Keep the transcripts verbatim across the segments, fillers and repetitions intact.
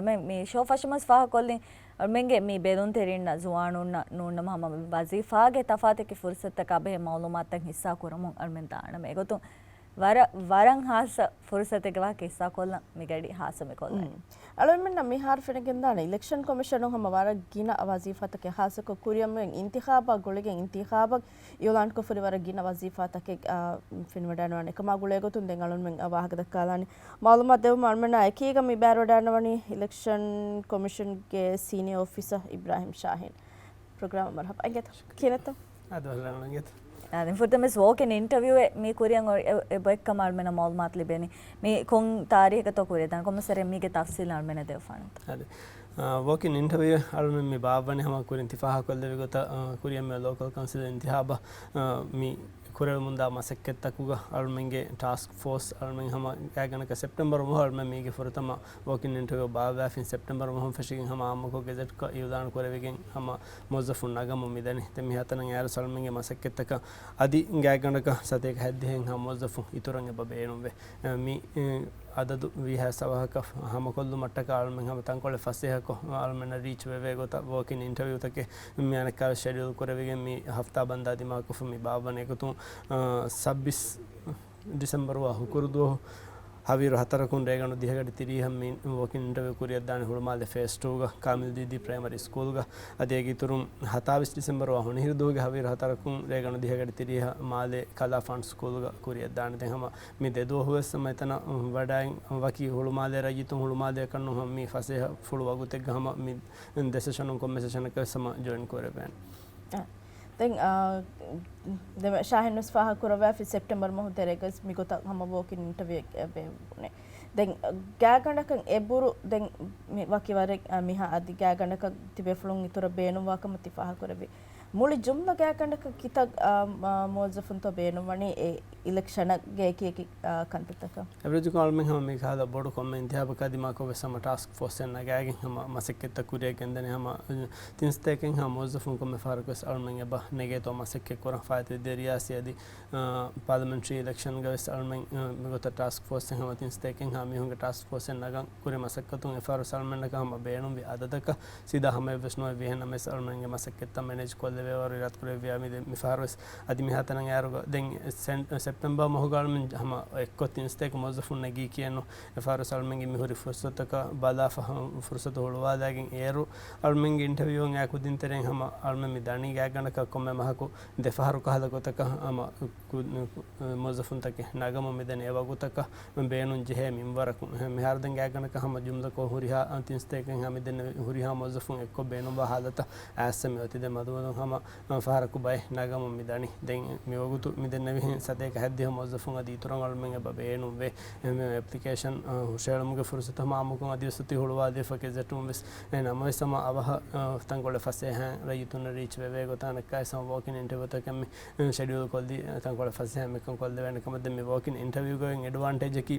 މި، މި ޝޯ ފަށަމަސް ފާހަގަކޮށްލިން އަޅުމެންގެ މި ބެލުންތެރިންނަށް ޒުވާނުންނަށް ނޫންނަމަ ހަމަ ވަޒީފާގެ ތަފާތެކި ފުރުސަތަކާ ބެހޭ މައުލޫމާތުތައް ހިއްސާ ކުރަމުން އަޅުމެން ދާނަމޭ. އެގޮތުން ވަރަށް، ވަރަށް ހާއްސަ ފުރުސަތެއްގެ ވާހަކަ ހިއްސާކޮށްލަން މި ގަޑި ހާއްސަ މިކޮށްލަނީ. އަޅުމެންނަށް މިހާރު ފެނިގެންދާނެ އިލެކްޝަން ކޮމިޝަނުން ހަމަ ވަރަށް ގިނަ ވަޒީފާތަކެއް ހާއްސަކޮށް ކުރިއަށްމެން އިންތިޚާބާ ގުޅިގެން އިންތިޚާބަށް އިއުލާންކޮށްފައިވާ ވަރަށް ގިނަ ވަޒީފާތަކެއް، އާ، ފެނިވަޑައިގަންނަވަނީ. އެކަމާ ގުޅޭގޮތުން ދެން އަޅުމެން ވާހަކަ ދައްކާލާނީ. މައުލޫމާތު ދެވުމަށް އަޅުމެންނާ އެކީގަ މި ބައިވެރިވަޑައިގަންނަވަނީ އިލެކްޝަން ކޮމިޝަންގެ ސީނިއާ އޮފިސަރ އިބްރާހިމް ޝާހީން. ޕްރޮގްރާމަށް މަރުޙަބާ. އިނގޭތޯ. ކިހިނެއްތޯ؟ އާ، ދެން ފުރަތަމަ ވޯކް އިން އިންޓަވިއު އެއް މި ކުރިއަށް އޮތް އެ، އެ ބައެއްކަމަށް އަޅުމެންނަށް މައުލޫމާތު ލިބޭނީ. މި ކޮން ތާރީޚަކަށްތޯ ކުރިއަށް ދާނީ؟ ކޮންމެސް ސަރެއް މީގެ ތަފްސީލް އަޅުމެންނަށް ދެއްވާނެތޯ؟ އާ، ވޯކް އިން އިންޓަވިއު އަޅުމެން މި ބާއްވަނީ ހަމަ ކުރިން ތި ފާހަގަކޮށްލެއްވި ގޮތަށް، އާ، ކުރިއަށް މި ލޯކަލް ކައުންސިލް އިންތިޚާބަށް، އާ، މި ކުރެވެމުންދާ މަސައްކަތްތަކުގަ އަޅުމެންގެ ޓާސްކް ފޯސް އަޅުމެން ހަމަ ގާތްގަނޑަކަށް ސެޕްޓެމްބަރު މަހު އަޅުމެން މީގެ ފުރަތަމަ ވޯކް އިން އިންޓަވިއު ބާއްވާފިން ސެޕްޓެމްބަރު މަހުން ފެށިގެން ހަމަ އާއްމުކޮށް ގެޒެޓްކޮށް އިއުލާން ކުރެވިގެން ހަމަ މުވައްޒަފުން ނަގަމުން މިދަނީ. ދެން މިހާތަނަށް އޭރު އަޅުމެންގެ މަސައްކަތްތަކަށް އަދި ގާތްގަނޑަކަށް ސަތޭކަ ހަތްދިހައިން ހަމަ މުވައްޒަފުން އިތުރަށް އެބަ ބޭނުންވޭ. މި އަދަދު ވީހާވެސް އަވަހަކަށް ހަމަކޮށްލުމަށްޓަކާ އަޅުމެން ހަމަ ތަންކޮޅެއް ފަސޭހަކޮށް އަޅުމެންނަށް ރީޗް ވެވޭ ގޮތަށް ވޯކް އިން އިންޓަވިއުތަކެއް މި އަނެއްކާވެސް ޝެޑިއުލް ކުރެވިގެން މި ހަފްތާ ބަންދާ ދިމާކޮށްފަ މި ބާއްވަނީ. އެގޮތުން، އާ، ސައްބީސް ޑިސެމްބަރު ހުކުރުދުވަހު ހަވީރު ހަތަރަކުން ރޭގަނޑު ދިހަ ގަޑި ތިރީހަށް މި ވޯކް އިން އިންޓަވިއު ކުރިއަށްދާނެ ހުޅުމާލެ ފޭސް ޓޫގަ ކާމިލް ދީދީ ޕްރައިމަރީ ސްކޫލްގަ. އަދި އޭގެ އިތުރުން ހަތާވީސް ޑިސެމްބަރު ހޮނިހިރު ދުވަހުގެ ހަވީރު ހަތަރަކުން ރޭގަނޑު ދިހަ ގަޑި ތިރީހަށް މާލޭ ކަލާ ފަންޑް ސްކޫލްގަ ކުރިއަށްދާނެ. ދެން ހަމަ މި ދެ ދުވަހުވެސް ހަމަ އެތަނަށް ވަޑައި ވަކި ހުޅުމާލޭ ރައްޔިތުން ހުޅުމާލޭ ކަންނު ހަމަ މި ފަސޭހަ ފުޅު ވަގުތެއްގަ ހަމަ މި ދެ ސެޝަނުން ކޮންމެ ސެޝަނަކަށް ހަމަ ޖޮއިން ކުރެވޭނެ. އަ، ދެން، އާ، ދެން ޝާހިން ވެސް ފާހަގަ ކުރައްވާފި ސެޕްޓެމްބަރު މަހު ތެރޭގަސް މިގޮތަށް ހަމަ ވޯކް އިން އިންޓަވިއު އެއް ބޭއްވުނެ. ދެން ގާތްގަނޑަކަށް އެބުރު ދެން މި ވަކި ވަރެއް، އަ، މިހާ އަދި ގާތްގަނޑަކަށް ތިބޭފުޅުން އިތުރަށް ބޭނުންވާކަމަށް ތި ފާހަގަކުރެއްވި. މުޅި ޖުމްލަ ގާތްގަނޑަކަށް ކިތައް، އާ، މާ، މުވައްޒަފުންތޯ ބޭނުންވަނީ އެ އިލެކްޝަނަށް އެކި އެކި، އާ، ކަންތައްތަކަށް؟ އެވްރެޖުކޮށް އަޅުމެން ހަމަ މި ކަހަލަ ބޮޑު ކޮންމެ އިންތިހާބަކާ ދިމާކޮށް ވެސް ހަމަ ޓާސްކް ފޯސްއެއް ނަގާގެން ހަމަ މަސައްކަތްތައް ކުރިއަށް ގެންދަނީ. ހަމަ ތިން ސަތޭކައިން ހަމަ މުވައްޒަފުން ކޮންމެ ފަހަރަކުވެސް އަޅުމެން އެބަ ނެގޭތޯ މަސައްކަތް ކުރަން. ފާއިތުވި ދެ ރިޔާސީ އަދި، އާ، ޕާލަމެންޓްރީ އިލެކްޝަންގަވެސް އަޅުމެން، އާ، މިގޮތަށް ޓާސްކް ފޯސްއެއް ހަމަ ތިން ސަތޭކައިން ހަމަ މީހުންގެ ޓާސްކް ފޯސްއެއް ނަގަން ކުރި މަސައްކަތުން އެފާރު ސަލްމެންނަކަށް ހަމަ ބޭނުންވި އަދަދަކަށް ސީދާ ހަމައެއްވެސް ނުވެ ވިހެން ނަމަވެސް އަޅުމެންގެ މަސައްކަތްތައް މެނޭޖް ކޮށްލެވޭ ވަރު އިރާދަކުރެއްވިޔާ މި ދެ-، މިފަހަރުވެސް އަދި މިހާތަނަށް އޭރުގަ ދެން ސެން-، ސެޕްޓެމްބަރ މަހުގަ އަޅުމެން ހަމަ އެއްކޮށް ތިން ސަތޭކަ މުވައްޒަފުން ނެގީ ކިޔެއްނު. އެފާރުވެސް އަޅުމެންގެ މި ހުރި ފުރުސަތަކަށް ބަލާފަ ފުރުސަތު ހުޅުވާލައިގެން އޭރު އަޅުމެންގެ އިންޓަވިއުއަށް އާ ކުދިންތެރެއިން ހަމަ އަޅުމެން މި ދަނީ ގާތްގަނޑަކަށް ކޮންމެ މަހަކު ދެ ފަހަރު ކަހަލަ ގޮތަކަށް ހަމަ ކު-، މުވައްޒަފުންތަކެއް ނަގަމުން މިދަނީ އެ ވަގުތަކަށް ބޭނުން ޖެހޭ މިންވަރަކުން. މިހާރު ދެން ގާތްގަނޑަކަށް ހަމަ ޖުމްލަކޮށް ހުރިހާ ތިން ސަތޭކައިން ހަމަ މިދެންނެވި ހުރިހާ މުވައްޒަފުން އެއްކޮށް ބޭނުންވާ ހާލަތަށް އައިސް މި އޮތީ. ދެން މަދުމަދުން ހަމަ ފަހަރަކު ބައެއް ނަގަމުން މިދަނީ. ދެން މިވަގުތު މިދެންނެވިހެން ސަތޭކަ ހަތްދިހަ މުވައްޒަފުން އަދި އިތުރަށް އަޅުމެން އެބަ ބޭނުންވޭ. އެ މި އެޕްލިކޭޝަން، އަ، ހުށަހެޅުމުގެ ފުރުސަތު ހަމަ އާއްމުކޮށް އަދިވެސް އޮތީ ހުޅުވާލިފަ ގެޒެޓުން ވެސް. އެ ނަމަވެސް ހަމަ އަވަހަށް، އަ، ތަންކޮޅެއް ފަސޭހައިން ރައްޔިތުންނަށް ރީޗް ވެވޭ ގޮތަށް އަނެއްކާވެސް ހަމަ ވޯކް އިން އިންޓަވިއުތަކެއް މި ޝެޑިއުލް ކޮށްލީ ތަންކޮޅެއް ފަސޭހައިން މިކަން ކޮށްލެވޭނެ ކަމަށް. ދެން މި ވޯކް އިން އިންޓަވިއުގައި އެޑްވާންޓޭޖަކީ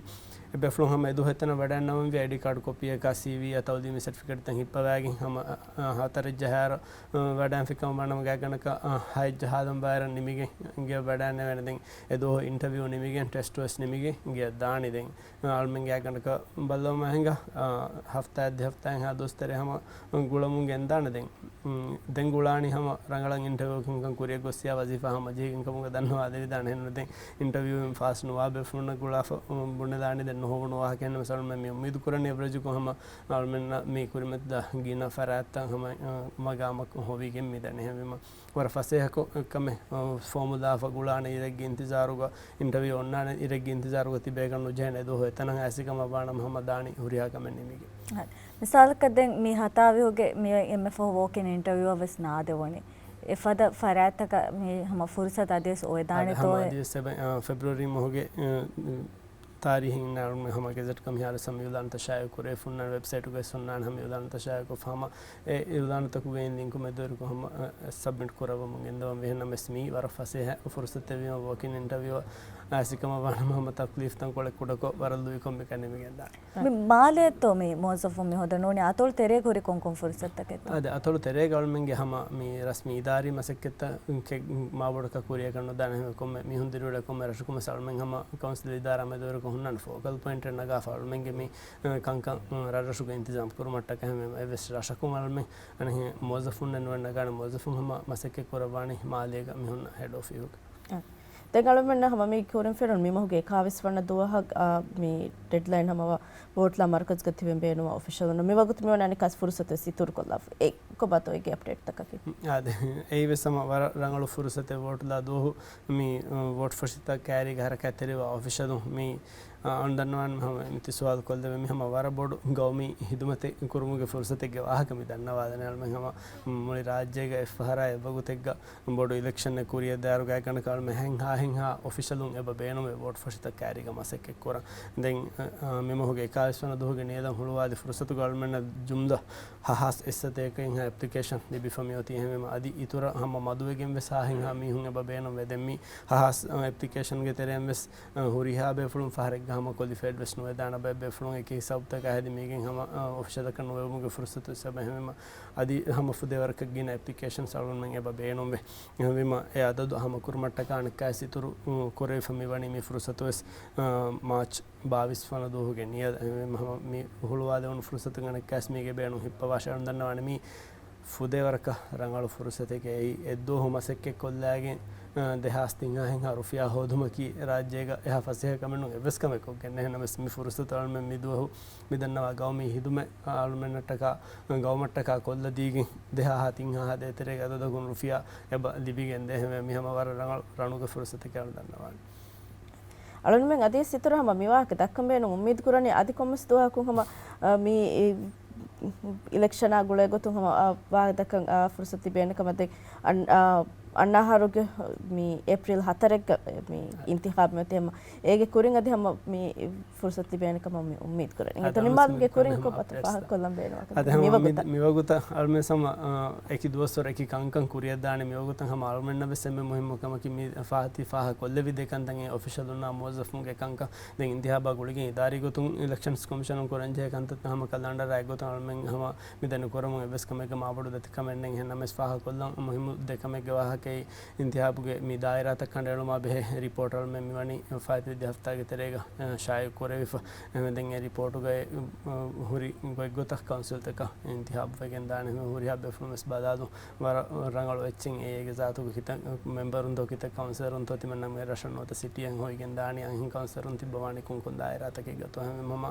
އެބޭފުޅުން ހަމަ އެދުވަހު އެތަނަށް ވަޑައިގަންނަވަންވީ އައިޑީ ކާޑު ކޮޕީއަކާ ސީވީއާ ތައުލީމީ ސެޓްފިކެޓްތައް ހިއްޕަވައިގެން ހަމަ، އަ، ހަތަރެއް ޖަހާއިރު، އަ، ވަޑައިން ފިކަމަށް ވާނަމަ ގާތްގަނޑަކަށް، އަ، ހައެއް ޖަހާލަން ވާއިރަށް ނިމިގެން ގެއަށް ވަޑައިންނެވޭނެ. ދެން އެދުވަހު އިންޓަވިއު ނިމިގެން ޓެސްޓް ވެސް ނިމިގެން ގެއަށް ދާނީ. ދެން އަޅުމެން ގާތްގަނޑަކަށް ބައްލަވަމާ ހިނގާ، އާ، ހަފްތާއެއް ދެ ހަފްތާއެއްހާ ދުވަސް ތެރޭ ހަމަ ގުޅަމުން ގެންދާނެ. ދެން، އުން، ދެން ގުޅާނީ ހަމަ ރަނގަޅަށް އިންޓަވިއުއަކުން ކުރިއަށް ގޮއްސިޔާ ވަޒީފާ ހަމަ ޖެހިގެން ކަމުގަ ދަންނަވާލެވިދާނެ. އެހެންނު ދެން އިންޓަވިއުއިން ފާސް ނުވާ ބޭފުޅުންނަށް ގުޅާފަ، އުން، ބުނެލާނީ ދެން ނުހޮވުނު ވާހަކަ. އެހެންނަމަވެސް އަޅުމެން މި އުއްމީދު ކުރަނީ އެވްރެޖުކޮށް ހަމަ އަޅުމެންނަށް މި ކުރިމަތިލާ ގިނަ ފަރާތްތައް ހަމަ، އަ، މަގާމަށް ހޮވިގެން މިދަނީ. އެހެންވީމަ ވަރަށް ފަސޭހަކޮށް ކަމެއް، އަ، ފޯމުލާފަ ގުޅާނެ އިރެއްގެ އިންތިޒާރުގަ، އިންޓަވިއު އޮންނާނެ އިރެއްގެ އިންތިޒާރުގަ ތިބޭގަނޑު ނުޖެހޭނެ. އެދުވަހު އެތަނަށް އައިސި ކަމަށް ވާނަމަ ހަމަ ދާނީ ހުރިހާ ކަމެއް ނިމިގެން. މިސާލަކަށް ދެން މި ހަތާވިހުގެ މި އެންމެ ފަހު ވޯކް އިން އިންޓަވިއުއަށް ވެސް ނާދެވުނީ. އެފަދަ ފަރާތްތަކަށް މި ހަމަ ފުރުސަތު އަދިވެސް އޮވެދާނެތޯއޭ؟ އަދި ހަމަ އަދިވެސް އެބަ-، އަ، ފެބްރުއަރީ މަހުގެ، އަ، ތާރީހުން އަޅުގަނޑު ހަމަ ގެޒެޓްކޮށް މިހާރު ހަމަ އިއުލާންތައް ޝާއިއު ކުރެވިފަ ހުންނާނެ، ވެބްސައިޓުގައި ހުންނާނެ ހަމަ އިއުލާންތައް ޝާއިއުކޮށް ހަމަ އެ އިއުލާންތަކުގެ ލިންކު މެދުވެރިކޮށް ހަމަ، އަ، ސަބްމިޓް ކުރައްވަމުން ގެންދަވަން ވެހެންނަމަވެސް މީ ވަރަށް ފަސޭހަ ފުރުސަތެއްވީމަ ވޯކް އިން އިންޓަވިއު އައިސި ކަމަށް ވާނަމަ ހަމަ ތަކްލީފް ތަންކޮޅެއް ކުޑަކޮށް ވަރަށް ލުއިކޮށް މިކަން ނިމިގެންދާނެ. މި މާލޭތޯ މި މުވައްޒަފުން މި ހޯދަން ނޫނީ އަތޮޅު ތެރޭގަ ހުރި ކޮން ކޮން ފުރުސަތުތަކެއްތޯ؟ އަދި އަތޮޅު ތެރޭގަ އަޅުމެންގެ ހަމަ މި ރަސްމީ އިދާރީ މަސައްކަތްތައް މާބޮޑަކަށް ކުރިއަކަށް ނުދާނެ. ކޮންމެ މީހުން ދިރިއުޅޭ ކޮންމެ ރަށަކުން ވެސް އަޅުމެން ހަމަ ކައުންސިލް އިދާރާ މެދުވެރިކޮށް ހުންނަން ފޯކަލް ޕޮއިންޓެއް ނަގާފަ އަޅުމެންގެ މި ކަންކަން ރަށްރަށުގެ އިންތިޒާމް ކުރުމަށްޓަކައި ހަމަ އެއްވެސް ރަށަކުން އަޅުމެން އަނެއް މުވައްޒަފުންނެއް ނުވެ ނަގާނެ މުވައްޒަފުން ހަމަ މަސައްކަތް ކުރައްވާނީ މާލޭގަ މި ހުންނަ ހެޑް އޮފީހުގަ. ދެން އަޅުމެންނަށް ހަމަ މި ކުރިން ފެނުނު މި މަހުގެ އެކާވީސް ވަނަ ދުވަހަށް، އާ، މި ޑެޑްލައިން ހަމަ ވޯޓްލާ މަރުކަޒުގަ ތިބެން ބޭނުންވާ އޮފިޝަލުން މިވަގުތު މިވަނީ އަނެއްކާސް ފުރުސަތުވެސް އިތުރުކޮށްލާފަ. އެ ކޮބާތޯ އޭގެ އަޕްޑޭޓްތަކަކީ؟ އާދެ، އެއީވެސް ހަމަ ވަރަށް ރަނގަޅު ފުރުސަތެއް ވޯޓްލާ ދުވަހު މި، އަ، ވޯޓް ފޮށިތައް ކައިރީގަ ހަރަކާތްތެރިވާ އޮފިޝަލުން މި، އަ، އަން ދަންނަވާން ހަމަ މިތި ސުވާލު ކޮށްލެވެ މި ހަމަ ވަރަށް ބޮޑު ގައުމީ ހިދުމަތެއް ކުރުމުގެ ފުރުސަތެއްގެ ވާހަކަ މި ދަންނަވާލަން އަޅުމެން ހަމަ މުޅި ރާއްޖޭގަ އެއްފަހަރާ އެއްވަގުތެއްގަ ބޮޑު އިލެކްޝަނެއް ކުރިއަށް ދާއިރުގައި ކަނޑަކަށް އަޅުމެން ހެންހާ ހެންހާ އޮފިޝަލުން އެބަ ބޭނުމެ ވޯޓް ފޮށިތައް ކައިރީގަ މަސައްކަތް ކުރަން. ދެން، އަ، އަ، މި މަހުގެ އެކާވީސް ވަނަ ދުވަހުގެ ނިޔަލަށް ހުޅުވާލި ފުރުސަތުގަ އަޅުމެންނަށް ޖުމްލަ ހަހާސް އެއްސަތޭކައެއްހާ އެޕްލިކޭޝަން ލިބިފަ މިއޮތީ. އެހެންވީމަ އަދި އިތުރަށް ހަމަ މަދުވެގެން ވެސް ހާ ހެންހާ މީހުން އެބަ ބޭނުންވޭ. ދެން މި ހަހާސް، އަ، އެޕްލިކޭޝަންގެ ތެރެއިން ވެސް، އަ، ހުރިހާ ބޭފުޅުން ފަހަރެއްގަ ހަމަ ކޮލިފައިޑް ވެސް ނުވެދާނެ ބައެއް ބޭފުޅުން އެކި ހިސާބުތަކާ ހެދި މީގެން ހަމަ، އަ، އޮފިޝަލަކަށް ނުވެވުމުގެ ފުރުސަތު ވެސް އެބަ. އެހެންވީމަ އަދި ހަމަ ފުދޭވަރަކަށް ގިނަ އެޕްލިކޭޝަންސް އަޅުގަނޑުމެން އެބަ ބޭނުންވޭ. އެހެންވީމަ އެ އަދަދު ހަމަ ކުރުމަށްޓަކާ އަނެއްކާވެސް އިތުރު، އު، ކުރެވިފަ މިވަނީ މި ފުރުސަތު ވެސް، އަ، މާޗް ބާވީސް ވަނަ ދުވަހުގެ ނިޔަ-، އެ، ހަމަ މި ހުޅުވާލެވުނު ފުރުސަތު އަނެއްކާވެސް މީގެ ބޭނުން ހިއްޕަވާށޭ. އަޅުގަނޑު ދަންނަވާނެ މީ ފުދޭވަރަކަށް ރަނގަޅު ފުރުސަތެކޭ. އެއީ އެއްދުވަހު މަސައްކަތް ކޮށްލާގެން، އަ، ދެހާސް ތިން ހާހެއްހާ ރުފިޔާ ހޯދުމަކީ ރާއްޖޭގަ އެހާ ފަސޭހަ ކަމެއް ނޫން. އެއްވެސް ކަމެއް ކޮށްގެން ނެހެންނަމަވެސް މި ފުރުސަތު އަޅުމެން މި ދުވަހު މި ދަންނަވާ ގައުމީ ހިދުމަތް އަޅުމެންނަށްޓަކާ ގައުމަށްޓަކާ ކޮށްލަދީގެން ދެހާހާ ތިން ހާހާ ދޭތެރޭގަ އަދަދަކުން ރުފިޔާ އެބަ ލިބިގެންދޭ. އެހެންވެ މި ހަމަ ވަރަށް ރަނގަޅު ރަނުގެ ފުރުސަތެކޭ އަޅުގަނޑު ދަންނަވާނެ. އަޅުގަނޑުމެން އަދިވެސް އިތުރަށް ހަމަ މިވާހަކަ ދައްކަން ބޭނުން އުއްމީދު ކުރަނީ އަދި ކޮންމެސް ދުވަހަކުން ހަމަ، އަ، މި އިލެކްޝަނާ ގުޅޭ ގޮތުން ހަމަ، އަ، ވާހަކަ ދައްކަން، އަ، ފުރުސަތު ތިބޭނެ ކަމަށް. ދެން އަން-، އަ، އަންނަ އަހަރުގެ މި އޭޕްރީލް ހަތަރެއްގަ މި އިންތިޚާބު މިއޮތީ ހަމަ އޭގެ ކުރިން އަދި ހަމަ މި ފުރުސަތު ތިބޭނެ ކަމަށް މި އުއްމީދު ކުރަނީ. އަދި އިނގޭތޯ ހަމަ ނިންމާލުމުގެ ކުރިން ކޮބާތޯ ފާހަގަކޮށްލަން ބޭނުންވާކަން އަދި ހަމަ މިވަގުތަށް؟ މި-، މިވަގުތަށް އަޅުމެން ހަމަ، އަ، އެކި ދުވަސްވަރު އެކި ކަންކަން ކުރިއަށްދާނެ. މިވަގުތަށް ހަމަ އަޅުމެންނަށް ވެސް އެންމެ މުހިއްމު ކަމަކީ މި ފާ-، ތި ފާހަގަކޮށްލެވި ދެ ކަންތައް އޮފިޝަލުންނާ މުވައްޒަފުންގެ ކަންކަން. ދެން އިންތިހާބާ ގުޅިގެން އިދާރީ ގޮތުން އިލެކްޝަންސް ކޮމިޝަނުން ކުރަންޖެހޭ ކަންތައްތައް ހަމަ ކަލަންޑަރާ އެއްގޮތުން އަޅުމެން ހަމަ މި ދެނެއް ކުރަމުން އެއްވެސް ކަމެއްގަ މާބޮޑު ދަތިކަމެއް ނެތް. އެހެންނަމަވެސް ފާހަގަކޮށްލަން މުހިއްމު ދެ ކަމެއްގެ ވާހަކައީ އިންތިހާބުގެ މި ދާއިރާތައް ކަނޑައެޅުމާ ބެހޭ ރިޕޯޓް އަޅުމެން މިވަނީ ފައިތި ދެ ހަފްތާގެ ތެރޭގަ، އަ، ޝާއިޢު ކުރެވިފަ. އެހެންވެ ދެން އެ ރިޕޯޓުގައި، އަ، ހުރި ގޮތްގޮތަށް ކައުންސިލްތަކަށް އިންތިހާބު ވެގެން ދާނެ. ހުރިހާ ބޭފުޅުން ވެސް ބަލާލުން ވަރަށް ރަނގަޅު އެއްޗެއް. އޭގެ ޒާތުގެ ކިތައް މެމްބަރުންތޯ ކިތައް ކައުންސިލަރުންތޯ ތިމަންނަމެ ރަށަށް ނުވަތަ ސިޓީއަށް ހޮވިގެން ދާނީ އަންހެން ކައުންސިލަރުން ތިއްބަވާނީ ކޮންކޮން ދާއިރާތަކެއްގަތޯ. ހަމަ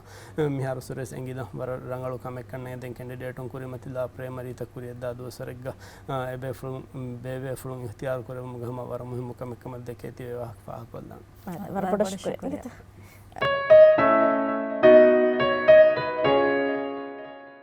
މިހާރު ސުރޭސް އެނގިލަން ވަރަށް ރަނގަޅު ކަމެއްކަންނޭ. ދެން ކެނޑިޑޭޓުން ކުރިމަތިލާ ޕްރައިމަރީތައް ކުރިއަށްދާ ދުވަސްވަރެއްގަ، އާ، އެބޭފުޅުން، ބޭބޭފުޅުން އިޚްތިޔާރު ކުރެވުމުގެ ހަމަ ވަރަށް މުހިއްމު ކަމެއް ކަމަށް ދެކޭތީ ވާހަކަ ފާހަގަކޮށްލާން. ވަރަށް ބޮޑަށް ޝުކުރިއްޔާ.